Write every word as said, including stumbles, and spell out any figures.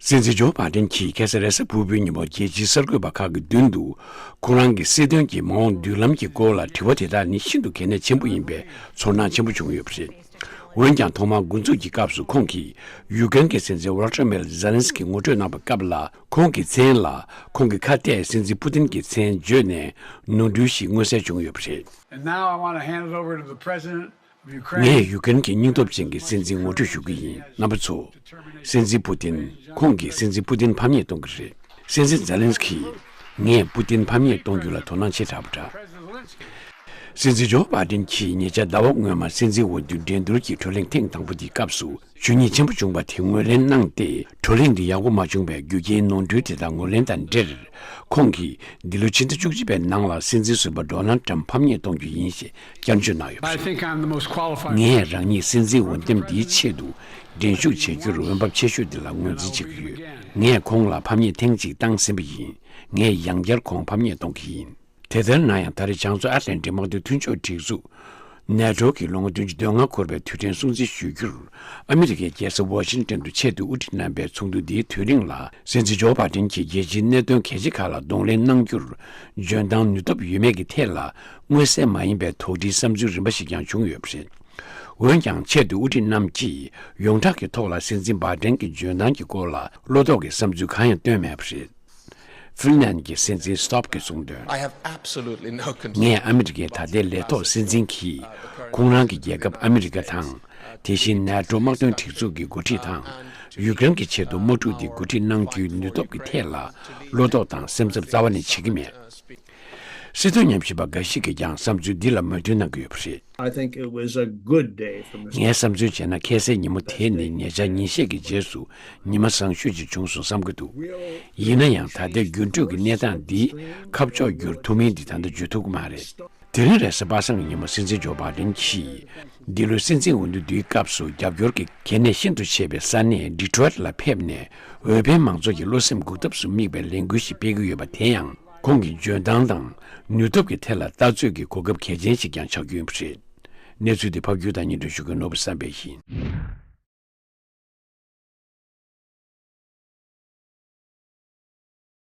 སྲིད་འཛིན་ཇོ་བྷ་ཏན་གྱིས་ཁ་སང་རེས་གཟའ་ཕུར་བུའི་ཉིན་མོ་རྒྱལ་སྤྱིའི་གསར་འགོད་པ་ཁག་གི་མདུན་དུ། ཁོ་རང་གི་སྲིད་དོན་གྱི་མ་འོངས་མདུན་ལམ་གྱི་སྐོར་ལ་དྲི་བ་དེ་དག་ནི་ཤིན་ཏུ་གལ་གནད་ཆེན་པོ་ཡིན་པས་ཚོར་སྣང་ཆེན་པོ་བྱུང་ཡོད་པ་རེད། འོན་ཀྱང་ཐོག་མར་འགོ་འཛུགས་ཀྱི་སྐབས་སུ་ཁོང་གིས་ཡུ་ཀེ་རེན་གྱི་སྲིད་འཛིན་ཝོལ་ཏྲ་མེལ་ཛེ་ལན་སི་ཀི་ངོ་སྤྲོད་གནང་བའི་སྐབས་ལ། ཁོང་གི་མཚན་ལ་ཁོང་གི་ཁ་གཏད་སྲིད་འཛིན་པུ་ཏིན་གྱི་མཚན་བརྗོད་ནས་ནོར་འཁྲུལ་ཞིག་མངོན་གསལ་བྱུང་ཡོད་པ་རེད། And now I want to hand it over to the president of Ukraine. ངས་ཡུ་ཀེ་རེན་གྱི་སྙིང་སྟོབས་ཅན་གྱི་སྲིད་འཛིན་ངོ་སྤྲོད་ཞུ་གི་ཡིན། རྣམ་པ་ཚོ། སྲིད་འཛིན་པུ་ཏིན། ཁོང་གིས་སྲིད་འཛིན་པུ་ཏིན་ཕམ་ཉེས་གཏོང་གི་རེད། སྲིད་འཛིན་ཛེ་ལན་སི་ཀིས། ངས་པུ་ཏིན་ཕམ་ཉེས་གཏོང་རྒྱུ་ལ་དོ་སྣང་ཆེ་དྲགས་པ་འདྲ། སྲིད་འཛིན་ཇོ་བྷ་ཏིན་གྱིས་ཉེ་ཆར་ཟླ་བ་སྔོན་མ་སྲིད་འཛིན་འོས་བསྡུ་འགྲན་བསྡུར་གྱི་བགྲོ་གླེང་ཐེངས་དང་པོ་དེའི་སྐབས་སུ་ཞུ་སྙིང་ཆེན་པོ་བྱུང་བ་དེ་ངོས་ལེན་གནང་སྟེ། བགྲོ་གླེང་འདི་ཡག་པོ་མ་བྱུང་བའི་རྒྱུ་རྐྱེན་ནོར་འཁྲུལ་དེ་དག་ངོས་ལེན་དང་འབྲེལ། ཁོང་གིས་འདི་ལོའི་ཕྱི་ཟླ་བཅུ་གཅིག་པའི་ནང་ལ་སྲིད་འཛིན་ཟུར་པ་ཌོ་ནལ་ཊམ་ཕམ་ཉེས་གཏོང་རྒྱུ་ཡིན་ཞེས་བསྐྱར་བརྗོད་གནང་ཡོད་པ་རེད། I think I'm the most qualified. ངས་རང་ཉིད་སྲིད་འཛིན་འོས་འདེམས་འདིའི་ཆེད་དུ་འགྲན་ཞུགས་བྱེད་རྒྱུར་འོས་འབབ་ཆེ་ཤོས་འདི་ལ་ངོས་འཛིན་བྱེད་ཀྱི་ཡོད། ངས་ཁོང་ལ་ཕམ་ཉེས་ཐེངས་གཅིག་བཏང་ཟིན་པ་ཡིན། ངས་ཡང་བསྐྱར་ཁོང་ཕམ་ཉེས་གཏོང་གི་ཡིན། དེ་ལྟར་ན་ཡང་ད་རེས་བྱང་མཚོ་ཨ་ཊ་ལན་ཊིག་དམག་དོན་མཐུན་ཕྱོགས་སྒྲིག་འཛུགས། ནེ་ཊོ་གིས་ལོ་ངོ་བདུན་ཅུ་དོན་ལྔ་འཁོར་བའི་དུས་དྲན་སྲུང་བརྩི་ཞུ་རྒྱུར། ཨ་མི་རི་ཀའི་རྒྱལ་ས་ཝ་ཤིང་ཏོན་དུ་ཆེད་དུ་དབུ་ཁྲིད་གནང་པའི་ཚོགས་འདུ་འདིའི་དུས་རིང་ལ། སྲིད་འཛིན་ཇོ་བྷ་ཏིན་གྱིས་རྒྱལ་སྤྱིའི་གནད་དོན་གལ་ཆེ་ཁག་ལ་གདོང་ལེན་གནང་རྒྱུར། འཇོན་ཐང་ནུས་སྟོབས་ཡོད་མེད་ཀྱི་ཐད་ལ། མངོན་གསལ་མ་ཡིན་པའི་དོགས་འདྲིའི་བསམ་ཚུལ་རིམ་པ་ཞིག་ཀྱང་བྱུང་ཡོད་པ་རེད། འོན་ཀྱང་ཆེད་དུ་དབུ་ཁྲིད་རྣམས་ཀྱིས་ཡོངས་གྲགས་ཀྱི་ཐོག་ལ་སྲིད་འཛིན་བྷ་ཏིན་གྱི་འཇོན་ཐང་གི་སྐོར་ལ་བློ་དོགས་ཀྱི་བསམ་ཚུལ་གང་ཡང་བཏོན་མེད་པ་རེད། ཧྥིན་ལན་གྱི་སྲིད་འཛིན་སི་ཏོབ་ཀྱིས་གསུངས་དོན། I have absolutely no concern. ངས་ཨ་མི་རི་ཀའི་ད་ལྟའི་ལས་ཐོག་སྲིད་འཛིན་གྱིས་ཁོང་རང་གི་རྒྱལ་ཁབ་ཨ་མི་རི་ཀ་དང་། དེ་བཞིན་ནེ་ཊོ་དམག་དོན་སྒྲིག་འཛུགས་ཀྱི་འགོ་ཁྲིད་དང་། ཡུཀ་རེན་གྱི་ཆེད་དུ་དམག་འཁྲུག་འདི་འགོ་ཁྲིད་གནང་རྒྱུའི་ནུས་སྟོབས་ཀྱི་ཐད་ལ་བློ་དོགས་དང་སེམས་འཚབ་རྩ་བ་ནས་བྱེད་ཀྱི་མེད། སྲིད་དོན་ཉམས་ཞིབ་པ་འགའ་ཞིག་གིས་ཀྱང་བསམ་ཚུལ་འདི་ལ་མོས་མཐུན་གནང་གི་ཡོད་པ་རེད། I think it was a good day from the ངས་བསམ་ཚུལ་བྱས་ན་ཁ་སང་ཉིན་མོ་དེ་ནི་ཉེ་ཆར་ཉིན་ཤས་ཀྱི་རྗེས་སུ་ཉི་མ་བཟང་ཤོས་ཅིག་བྱུང་སོང་བསམ་གྱི་འདུག་ཡིན་ན་ཡང་ད་ལྟའི་འགྱུར་འགྲོས་ཀྱི་གནས་སྟངས་འདི་ཁ་ཕྱོགས་བསྒྱུར་ཐུབ་མིན་འདི་ད་ལྟ་བརྗོད་ཐུབ་ཀྱི་མ་རེད། དེ་རིང་རེས་གཟའ་པ་སངས་ཀྱི་ཉིན་མོ་སྲིད་འཛིན་ཇོ་བྷ་ཏན་གྱིས། འདི་ལོའི་སྲིད་འཛིན་འོས་བསྡུ་འདིའི་སྐབས་སུ་རྒྱབ་སྐྱོར་གྱི་གལ་གནད་ཤིན་ཏུ་ཆེ་བའི་ས་གནས་ཌི་ཊོ་རོའིཊ་ལ་ཕེབས་ནས་འོས་འཕེན་མང་ཚོགས་ཀྱི་བློ་སེམས་འགུག་ཐབས་སུ་དམིགས་པའི་ལས་འགུལ་ཞིག་སྤེལ་གྱི་ཡོད་པ་དེ་ཡང་ཁོང་གི་འཇོན་ཐང་དང་ནུས་སྟོབས་ཀྱི་ཐད་ལ་ལྟ་ཚོད་ཀྱི་གོ་སྐབས་གལ་ཆེན་ཞིག་ཀྱང་ཆགས་རྒྱུ་ཡིན་པ་རེད། གནས་ཚུལ་འདི་ཕབ་སྒྱུར་དང་སྙན་སྒྲོན་ཞུ་མཁན་ནོར་བུ་བསམ་འཕེལ་ཡིན།